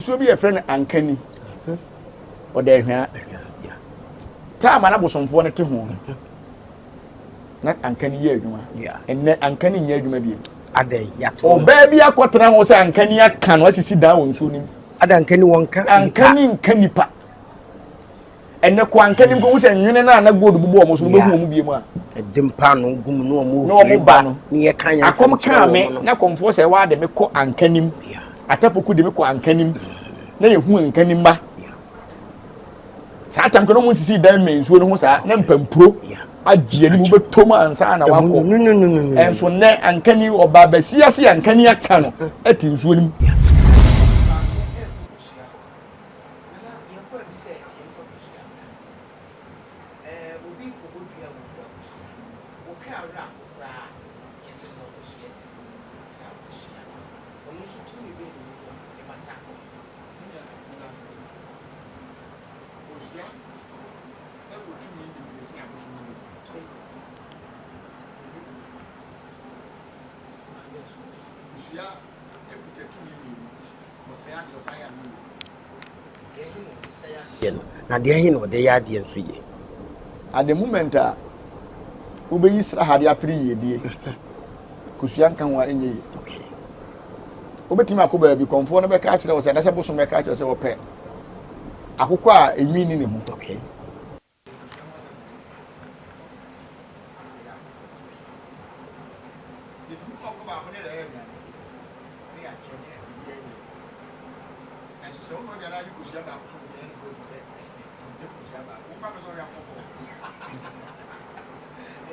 Nsuo bi yɛfrɛ no Ankani. Ɔda Ahwia. Taama na bosomfoɔ no te ho no, na Ankani yɛ adwuma. Ɛnnɛ Ankani nyɛ adwuma bio. Ɔbaa bi akɔtena ho sɛ Ankani aka no asisi dan wɔ nsuo no mu. Ankani wɔnka Ankani nka nipa. Ɛnɛ kɔ Ankani nkɔhu sɛ nwene no a na gold bobɔ wɔn so no bɛhu wɔn bio mu a. Ɛde mpaano gu mu na wɔn na wɔn ba no. Ne yɛ ka yɛn Akɔm kaa me na kɔmfoɔ sɛ waa de me kɔ Ankanim. Atapoku de me kɔ Ankanim. Na yɛhu Ankanim ba. Saa tam kɔ na wɔn nsisi dan mmɛn nsuo no ho saa na mpampuro agye anim wobɛtɔ mu ansa na wakɔ. Ɛnso nnɛ Ankani ɔbaa bɛsi ase Ankani aka no ɛte nsuo no mu. Nana, yɛkɔ a bisa yɛ sɛ yɛmfa kosua mmra. Ɛɛ, obi rekɔbɔ dua a wɔkura kosua. Wo kra werɛ aho koraa a, yɛse noa kosua di. Saa kosua no, ɔno nso tumi bɛn na ɛwɔ mu a ɔde bata akɔm? Me nua, meda ase. Kosua wɔ tumi bebree sen abosom no bi. Kosua kuta tumi mmienu. Ɔsɛe adeɛ, ɔsan yɛ adeɛ yie. Deɛ he na ɔde sɛe adeɛ no, na deɛ he na ɔde yɛ adeɛ nso yie? At the moment a wobɛyi sraha de apere yiedie, kosua nka ho a ɛnyɛ yie. Wobɛtumi akɔ baabi, kɔmfoɔ no bɛka akyerɛ wo sɛ, anaasɛ bosom bɛka akyerɛ wo sɛ wɔpɛ akokɔ a enwi nni ne ho. Okay. Yɛtumi kɔ ɔkɔ baako ne yɛyɛ aduane ne yɛakyɛ ne biribiara gye. Nanso sɛ wonɔ aduane ade kosua baako ma obiara ne bɔfu sɛ ɔmpɛ kosua baako. Wo mpa pɛ sɛ ɔyɛ akɔfɔ.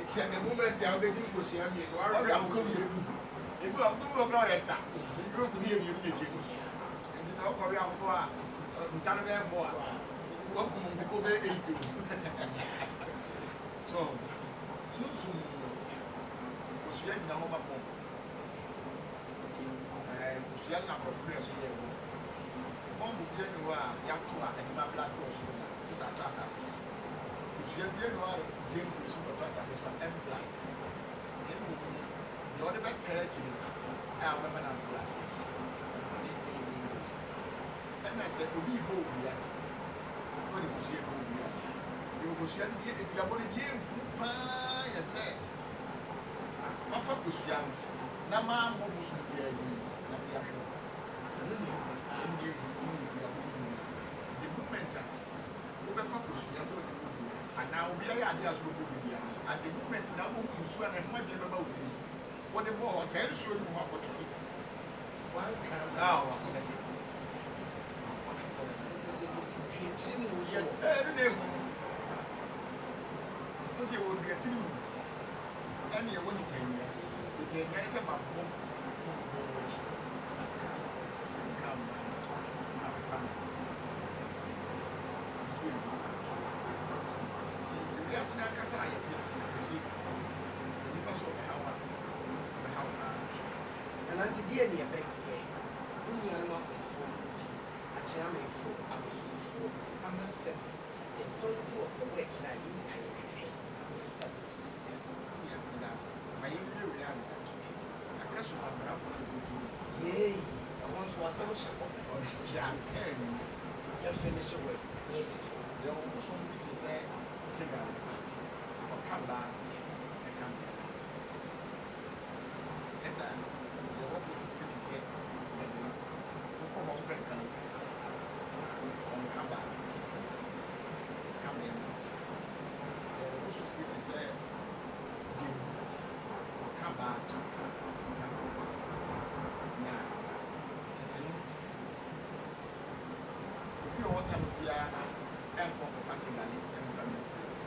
Nti at the moment a wobɛdi nkosua mmienu, ɔhwɛ akokɔ mmienu. Ebi wɔ akokɔ bi wɔ koraa ɔyɛ nta. Ebi wɔ kunu yɛ mmienu na ɛkyɛ mu. Nti sɛ wokɔwe akokɔ a nta no bɛyɛ fɔ a wakum nkokɔ bɛyɛ eight o. So sunsum mu no Kosua gyina hɔ ma bɔmb. Ɛɛ kosua na aborɔfo werɛ so yɛɛ bɔmb. Bɔmb biara nni hɔ a yɛato a atumi ablast wɔ soro da, gye sɛ atɔ asase so. Kosua biara nni hɔ a gyam firi soro bɛtɔ asase so a ɛmblast. Na mmom no, deɛ wɔde bɛtaa akyire a wɔbɛma no ablast no, ɛno ne ɛyɛ dangerous. Ɛna sɛ obi rebɔ wo dua, na ɔde kosua rebɔ wo dua a, yɛwɔ kosua no deɛ, duabɔ no deɛ ɛhu paa yɛ sɛ Mafa kosua no na mammɔ bosom biara din na mede ahwɛ wo. Ɛno na ehu, ɛno na ehu ne duabɔ no nyinaa. The moment a wobɛfa kosua sɛ wode bɔ dua anaa obi ayɛ adeɛ a sɛ wobɔ bi dua, at the moment na wobɛhu nsuo a na ɛho adwene bɛba wo tirim, wode bɔɔ hɔ, saa nsuo no mu akɔnɛte. Wanka Ah, wakɔnɛte. Wakɔnɛte dada. Kyerɛ sɛ nti dua tiri mu nso wɔ. Ɛno na ehu no. Wo sɛ yɛwɔ dua tiri mu. Ɛne ɛwɔ nitanua. Nitanua ne sɛ mabɔ wo bɔ w'akyi aka nka mmerante apepa me nso ɛgu nti ewiase no ankasa a yɛte no akyi sɛ nipa so ɔbɛha wo a ɔbɛha wo paa. Nana nti deɛ ne ɛbɛyɛ wo nuanom akɔmfoɔ no mu bi akyeamefoɔ abosomfoɔ ama sɛbe the quality of the work no a yɛn nyinaa yɛhwehwɛ yɛn nsa bɛtumi aka. Nua, meda ase. Ma yɛnwie wei ansa. Aka sumabrafo no mfuturu. Yei, ɛhɔ nso asɛm hyɛ hɔ. Yɛanka anwie. Yɛmfinish hɔ ɛ, na yɛnsi fam. Yɛwɔ bosom bi te sɛ Tega no, ɔka baa, ɛka mmarima. Ɛna yɛwɔ bosom bi te sɛ Gadawu, wokɔ hɔ mfrɛ no Kalu, ɔnka baa, ɔka mmarima. Yɛwɔ bosom bi te sɛ Gyebu, ɔka baa to, ɔka bɛrima. Na tete no, obi a ɔwɔ tam biara no nkɔ nkɔfa Tegale mfa mfiri afi,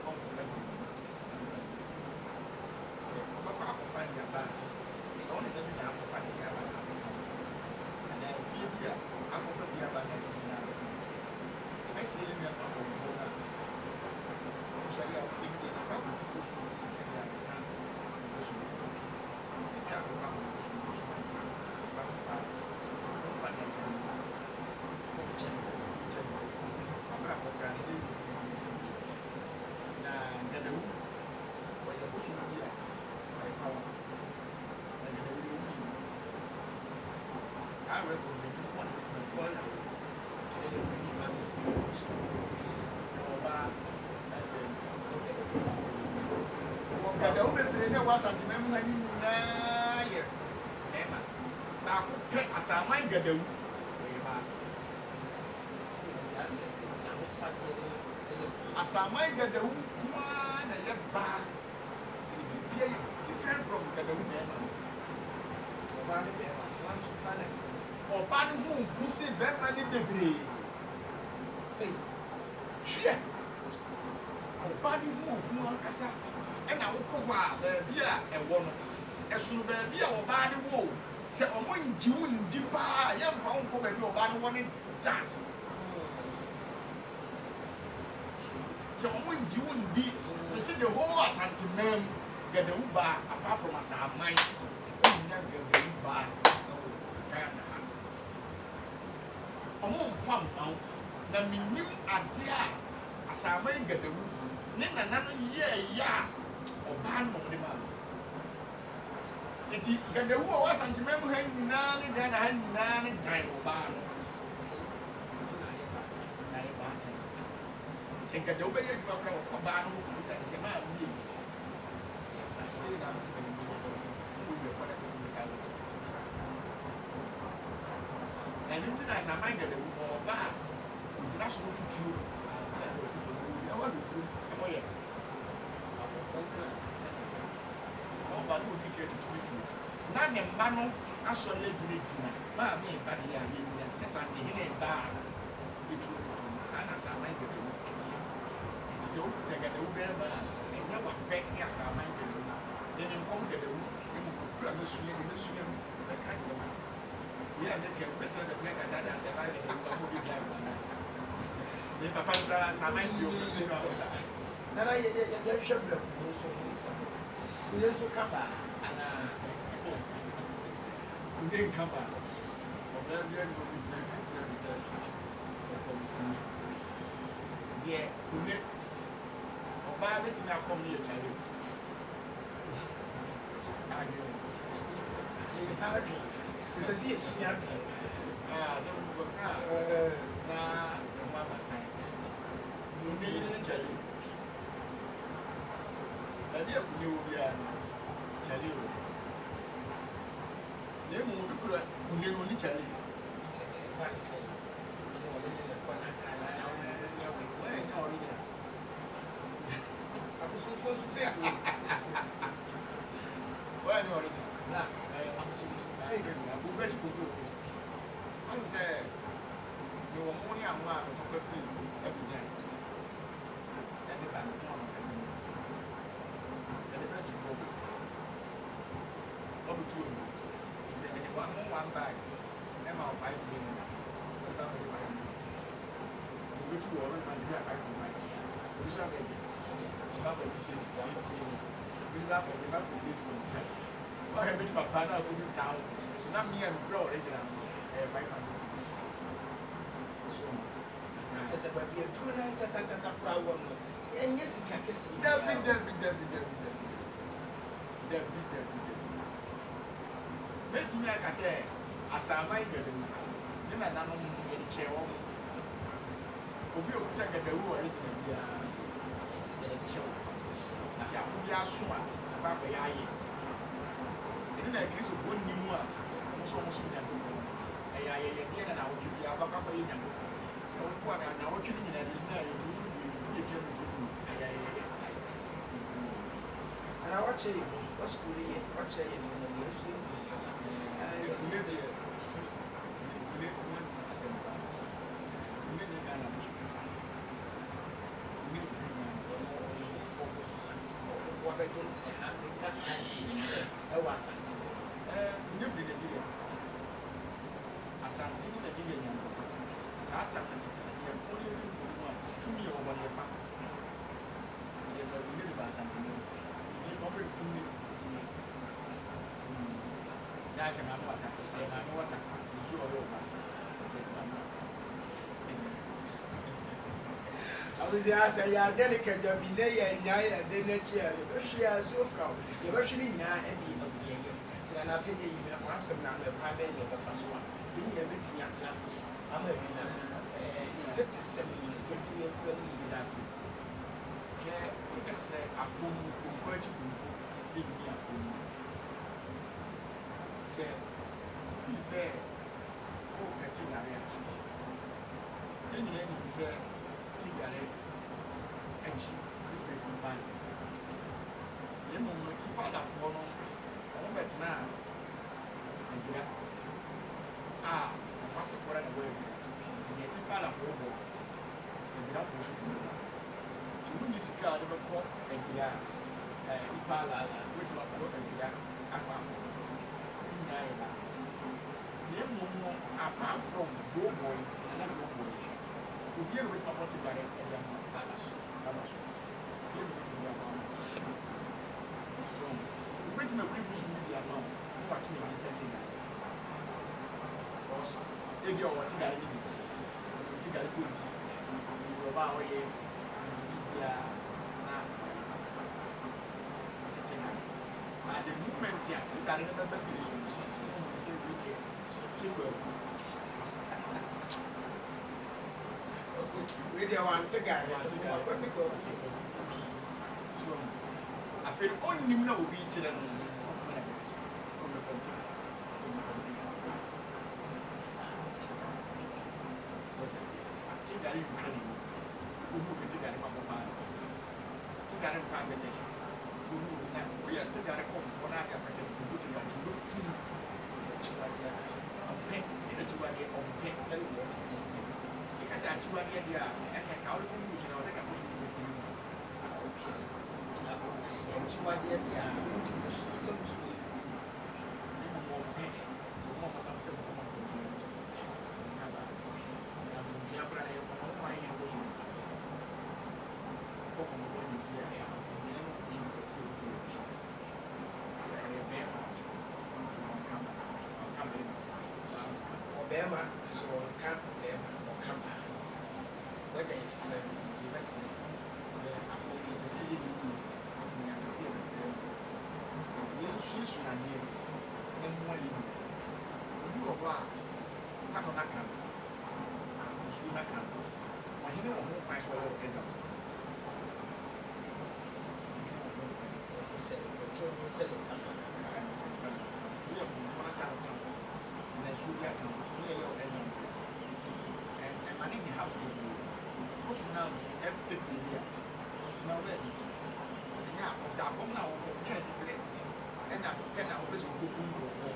ɔnkɔ nkɔfa Gyebu mfa mfiri afi. Sɛ ɔbɛkɔ akɔfa de aba a, ɛyɛ wo nana bi na akɔfa de de aba na abɛka wo, anaa efie bi a akɔfa bi aba na agyinagyina abɛka wo. Yɛbɛsrɛ yɛn nuanom akɔmfoɔ no a wɔsɔre a wɔsɛ me deɛ mɛkɔ akɔtu bosom bi de abɛka me bosom ho. Metwa akokɔ ama me bosom, bosom agye ansa na mekɔ akɔfa aba. Wonkɔ adanse no mu. Wonkyɛ no hɔ, wonkyɛ no hɔ. W'abrabɔ koraa no ɛnyɛ yie sɛ bɛtumi asi wo yie. Na Gadawu, ɔyɛ bosom bi a ɔyɛ powerful. Na Gadawu deɛ ɔmu mmienu. Saa record no, ɛno nko ara na ɛbɛtumi Gadawu bebree na ɛwɔ Asanteman mu ha no nyinaa yɛ mmarima. Baako pɛ, Asaman Gadawu, ɔyɛ baa. Asaman Gadawu nko ara na ɛyɛ baa. Nti ne biribiara yɛ different from Gadawu mmarima no. Ɔbaa ne bɛrima no, hwan nso paa na ne ho? Ɔbaa no ho nhu sen bɛrima no bebree. Ei! Hwɛ! Ɔba no ho ohu ankasa na wokɔ hɔ a baabi a ɛwɔ no ɛsono baabi a ɔbaa no wɔ o, sɛ ɔmo ngye wo ndi paa a yɛnfa wo nkɔ baabi a ɔbaa no wɔ no da. Sɛ ɔmo ngye wo ndi, mese the whole Asanteman mu Gadawu baa apart from Asaman wonnya Gadawu baa ɛwɔ Ghana ha. Ɔmo nfa mma wo na mennim adeɛ a Asaman Gadawu ne nana no yɛɛyɛ a ɔbaa no na ɔde maa no. Nti Gadawu a ɔwɔ Asanteman mu ha nyinaa ne Ghana ha nyinaa no dan ɔbaa no. Na ayɛ baatan. Sɛ Gadawu bɛyɛ adwuma koraa ɔkɔ baa no hɔ kɔbisa no sɛ maa meyɛ yi. Sei na abɛto m'anim de bɛdɔm sɛ wowɔ yi ɛkɔ na ɛkɔ mmirika w'akyi. Ɛno nti na Asaman Gadawu ɔba a Ogyina soro to tuo ansa na wasi fam. Ogyina hɔ ahwɛ kurom sɛ hɔ yɛ abɔntene ansa na waba. Na ɔba na odi kan atutu ne tuo. Na ne mma no asɔre agyinagyina. Maame reba deɛ a, yɛnnyina te sɛ Santehene reba a yɛtuo tutu no. Saa na Asaman Gadawu teɛ. Enti sɛ wokuta Gadawu barima a, ɛnyɛ w'afɛ ne Asaman Gadawu ne ne nkɔm Gadawu, na mmom wokura mɛsua deɛ mɛsua no, mɛka akyerɛ wo. Wei a meka yi, wobɛtena baabi aka sɛ ade asɛm ayɛ dɛ wura mu obi drive anaa? Me papa no koraa nsaman fie ofiri ne nua hɔ da. Nana yɛ yɛ yɛnhwɛ brɛ kune nso ho nsɛm no. Kune nso ka baa anaa? Kune nka baa. Ɔbaa biara nni hɔ obetumi aka akyerɛ me sɛ ɔkɔm kune. Deɛ kune ɔbaa betumi akɔm no yɛ kyale. Adwene. Yɛnha adwene. Yɛpɛ sɛ yɛsua adeɛ. Ah, sɛ wobɛka a na ne ho abatan. Kune yere ne kyale. Baabi a kune wɔ biara no, kyale wɔ. Na mmom obi kura kune no, ɔni kyale. Ɛba ne sɛ, ɛna ɔne ne na ɛkɔ n'akra na na ɔne ne nya wei. Wɔnyɛ original. Abosomfoɔ nso fake o. Wɔnyɛ original. Black. Abosomfoɔ fake. Akonko akyi konko wɔ hɔ. Ɔn sɛ mewɔ mo ne anwa a mekɔfa firi Abidjan ɛde ba no tɔn no ɛde mu. Ɛde bɛ tu fam. Ɔbɛtu omi. Nti sɛ mede one mo one bag ɛma wo 5 million a, wode ba akɔgye 5 million. Obetu wɔ ɔno ma bi a 5.5. Obi nso abɛgye. Ɔba akɔgye 6 6 million. Obi nso ba akɔgye ba akɔ 6.5. Ɔhwɛ bɛtumi apa na akɔdu 1,000. So na mmea no kura original no ɛyɛ 500 cedis. So Kyerɛ sɛ baabi aduro no ankasa ankasa koraa wɔ no, ɛnyɛ sika kɛseɛ Dabi. biara. Dabi, dabi, dabi, dabi, dabi, dabi, dabi. Mɛtumi aka sɛ Asaman Gadawu ne nananom no yɛde kyerɛ wɔn. Obi a okuta Gadawu original biara yɛde kyerɛ wɔn. Nti afo bi aso a ɛkɔ akɔyɛ ayɛ. Ɛno na Akristofoɔ nni mu a wɔn nso wɔn som Nyankopɔn. Ɛyɛ ayɛyɛdeɛ na naawɔtwe biara wobɛkɔ akɔyɛ Nyankopɔn. Sɛ woboa na naawɔtwe no nyinaa de nyinaa yɛ nti wo so deɛ nti yɛtwa mu nso gu ɛyɛ ayɛyɛdeɛ. Nana wakyerɛ yɛn mu, wasukuu no yɛ, wakyerɛ yɛn nneɛma mu, yɛn nso yɛhu nneɛma. Yɛsi Kune deɛ, kune ho asɛm paa. Kune nyɛ Ghana bosom. Kune mfiri Ghana. Ɔno ɔyɛ yifoɔ bosom a wabɛgye ntene ha, bɛnya saa adeɛ nyinaa ɛwɔ Asante mu. Kune firi Nigeria. Asante ne Nigeria nya ntɔkwa. Saa tam no tete na sɛ yɛko ne yɛdi nkonim a, tumi a ɛwɔ hɔ no yɛfa. Nti yɛfa kune de ba Asante mu. Ne ɔmfrɛ no kunne. Nti ayɛ sɛ maame wata. Ɛyɛ maame wata. Nsuo a ɔyɛ ɔba. Ɛfrɛ sɛ maame wata. Abusua, sɛ yɛanyɛ ne kagya bi na yɛnnyae ɛde n'akyi a, yɛbɛhwe asuo fra wo. Yɛbɛhwe ne nyinaa de agu yɛn yam. Nti Nana, afei deɛ yi me ho asɛm no ano, ɛkwan bɛn na yɛbɛfa so a yɛn nyinaa bɛtumi atena ase ama adwuma no ne tete sɛm yi no yɛatumi akura mu yie? Meda ase. Hwɛ. Hwɛ, yɛbɛsrɛ apɔm mu, konko akyi konko nni apɔm mu. Sɛ wofii sɛ worepɛ Tigare a, yɛn nyinaa nim sɛ Tigare akyi firi Impala. Na mmom no, Impalafoɔ no, wɔbɛtenaa Abira a wɔn asefoɔ na ɛwɔ Abira. Nti deɛ Impalafoɔ bɔ, Abirafoɔ nso tumi bɔ. Nti wonni sika a wode bɛkɔ Abira a, ɛɛ Impala a, wobɛtumi akɔ Abira akɔ akɔ. Ne nyinaa yɛ baako. Na mmom no, apart from Doughboy, Nana Doughboy, obiara na obɛtumi abɔ Tigare de ama wo. Baba so. Baba so. Obiara na obɛtumi de ama wo. So, wobɛtumi akuri bosom bi de ama wo na wato ne din sɛ Tigare. Because ebi a ɔwɔ Tigare no bi, ɔnim Tigare kɔnti, ɔnim deɛ ɔbaa a ɔyɛ, ɔnim biribiara na ɔyɛ. Ɔsɛ Tigare. But the moment a Tigare no bɛba tiri so no, wohu sɛ wei deɛ Tikwaku. Wei deɛ wante gare. Wante gare. Wakɔte kwaku. So, afei ɔnnim na obi kyerɛ no, ɔmma na bɛte so. Ɔmmɛkɔ Tigare. Ɔmmɛkɔ Tigare. Saa te. So ɔte aseɛ. Tigare ntwa n'ani. Wohu obi Tigare ma bɔ paa no. Tigare mpa akɛtɛhye. Wohu obi na woyɛ Tigare kɔmfoɔ na ade akɛtɛhye kɔgu Tigare so, wobɛkum. Akyiwadeɛ aka. Ɔmpɛ. Ɛna akyiwadeɛ ɔmpɛ. Ɛna wɔn. Ɔmpɛ. Ɛka sɛ akyiwadeɛ deɛ a, ɛne ka wode kɔgu so na wɔsɛ ka kɔ so wobɛkum mu. Okay. Na ɛyɛ akyiwadeɛ deɛ a wode gu so sɛ gu so yɛ. Ne mmom ɔmpɛ. Nti wɔn a wɔnam sɛ mokɔma mpontua no, ɔnka baa. Na mpontua koraa na yɛkɔ no, wɔn a yɛn kɔ so. Kɔ kɔmɔdɔ ne fie a, mpontua no kɔ so kɛse yɛ wɔ fie. Ɛyɛ bɛrima. Nti ɔnka baa. Ɔnka bɛrima. Baa ɔnka. Ɔbɛrima nso ɔnka bɛrima, ɔka baa. Wagya yɛ fifɛ no. Nti yɛbɛsrɛ sɛ apɔm yɛpɛ sɛ yɛyɛ ne yie, na yɛmpɛ sɛ yɛbɛsrɛ sɛ yɛnsuasua adeɛ na mmoa yɛn nyinaa. Obi wɔ hɔ a, tano no aka no, nsuo no aka no, ɔhene wɔ ho kwan sɛ ɔyɛ wo exams. Ɔhene wɔ ho kwan. Ɔho sɛ ɔtwerɛ no sɛ ne tama. Saa na sɛ tano no aka no. Woyɛ kɔmfoɔ na tano ka wo, anaa nsuo bi aka wo, ne yɛyɛ wo exams a, ɛma ne nhaw bebree. Bosom no amfi ɛfiri yi a, na wobɛyɛ de. Ɛnyɛ akɔm sɛ akɔm no a wokɔ no, nyɛ aniberɛ ɛna pɛ na wopɛ sɛ wokɔku nkurɔfoɔ,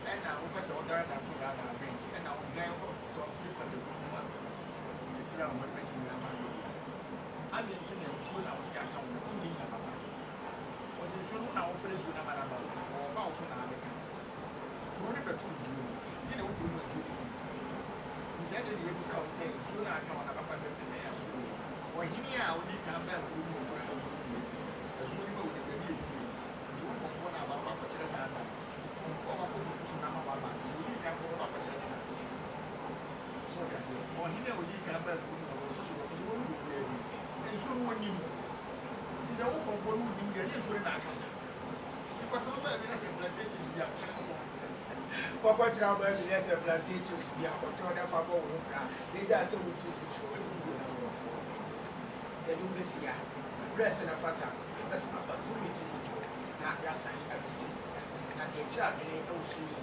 ɛna wopɛ sɛ wodaadaa nko daadaa bɛn, ɛna wodwan kɔ sɛ wopere pataku no mu a, ɛpira wo ho bɛtumi ama no bia. Ade nti na nsuo na wose aka wo no, wonnim na papa sɛ. Wɔsɛ nsuo no, wo na wofrɛ nsuo no ama no aba wo. Ɔba wo so na abɛka. Kuro no bɛto nsuo no. Nti na wo kuro mu a nsuo no bi. Nti ɛde ne yɛmu sɛ wo sɛ nsuo no aka wo na papa sɛm ne sɛ a wo sɛ deɛ. Ɔhene a ɔdi kan baa kuro mu ɔkura no kuro deɛ, asuo no ba wo nim baabi esie. Nti wo nkɔmfoɔ no aba, wobakɔkyerɛ saa nna no. Nkɔmfoɔ a wakɔ mu so no ama waba, deɛ ɔdi kan kɔ no wobakɔkyerɛ no na. So ɔte aseɛ. Ɔhene a ɔdi kan baa kuro mu ɔtɔ so wɔtɔ so wɔn mu biara bi. Nsuo no wɔnim. Nti sɛ wo kɔmfoɔ no wonim deɛ, ɛnyɛ nsuo no na aka wo. Nti kɔtena baabi na sɛ plantain chips bi a kɔtɔn. Wakɔtena baabi na sɛ plantain chips bi a kɔtɔn na fa bɔ wo ho bra na gyaa sɛ wotu mfuturo gu na nkurɔfoɔ anim. Yɛde wo bɛsi ha. Berɛ sɛ na fata no, yɛbɛsan aba tumi tuntum na yɛasan abɛsi mu. Na deɛ ɛkyerɛ adwene wɔ so yi.